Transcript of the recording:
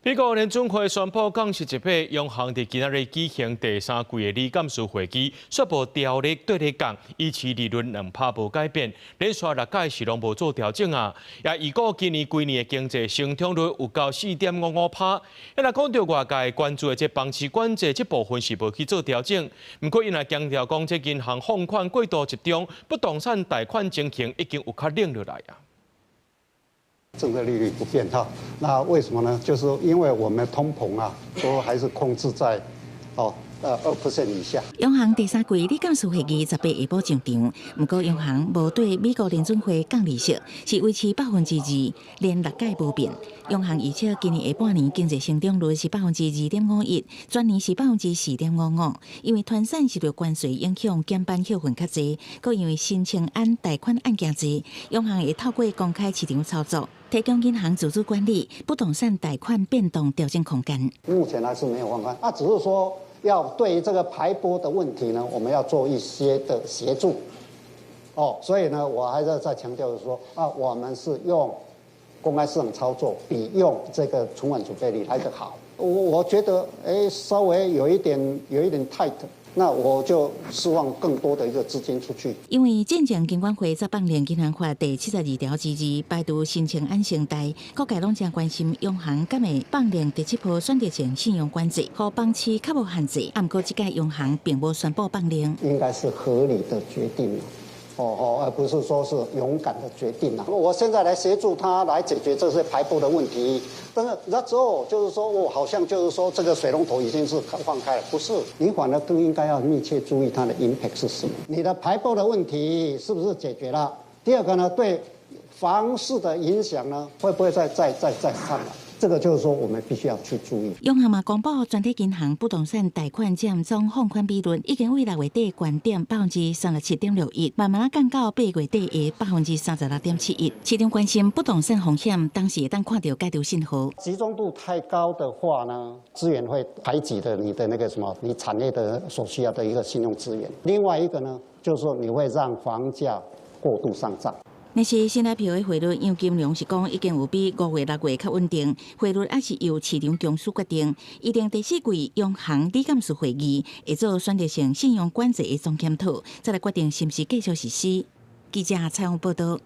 美國聯準會宣布降息一碼，央行佇今仔日舉行第三季的理監事會議，宣布調咧綴咧降，維持利率2趴無改變，連續六屆是攏無做調整啊。也預估今年規年的經濟成長率有到4.55趴。若講著外界關注的這房市管制這部分是無去做調整，毋過𪜶也強調講，這銀行放款過度集中，不動產貸款情形已經有較冷落來啊。政策利率不變哈，那為什麼呢？就是因為我們通膨啊，都還是控制在2% 以下。央行第三季理監事會議18下晡上場，毋過央行無對美國聯準會降利息，是維持2%，連六屆無變。央行預測今年下半年經濟成長率是2.51%，全年是4.55%。因為傳產受著關稅影響，減班歇訓較濟，閣因為申請案貸款案件濟，央行會透過公開市場操作，提供銀行自主管理不動產貸款變動調整空間。目前還是沒有放寬，啊，只是說要對於這個排撥的問題呢，我們要做一些的協助。哦，所以呢，我還是再強調的說，啊，我們是用公開市場操作，比用這個存款準備率來得好。我覺得，稍微有一點 tight，那我就釋放更多的一個資金出去。因為進前金管會才放令銀行法第72條之2排除申請案承貸，各界攏誠關心央行敢會放令第七波選擇性信用管制，予房市較無限制。毋過這屆央行並無宣布放令。應該是合理的決定。哦哦，而不是說是勇敢的決定啦。我現在來協助他來解決這些排撥的問題，但是那之後就是說，我好像就是說這個水龍頭已經是放開了，不是？你反而更應該要密切注意它的 impact 是什麼？你的排撥的問題是不是解決了？第二個呢，對房市的影響呢，會不會再上來？這個就是說，我們必須要去注意。央行嘛公布，全體銀行不動產貸款佔總放款比率已經為6月底懸點37.61%，慢慢降到8月底的36.71%。市場關心不動產風險，當時會當看著解除信號。集中度太高的話呢，資源會排擠的你的那個什麼，你產業的所需要的一個信用資源。另外一個呢，就是說你會讓房價過度上漲。若是新台票的匯率，楊金龍是講已經有比5月、6月較穩定，匯率也是由市場公司決定。預定第四季央行理監事會議會做選擇性信用管制的總檢討，再來決定是毋是繼續實施。記者採訪報道。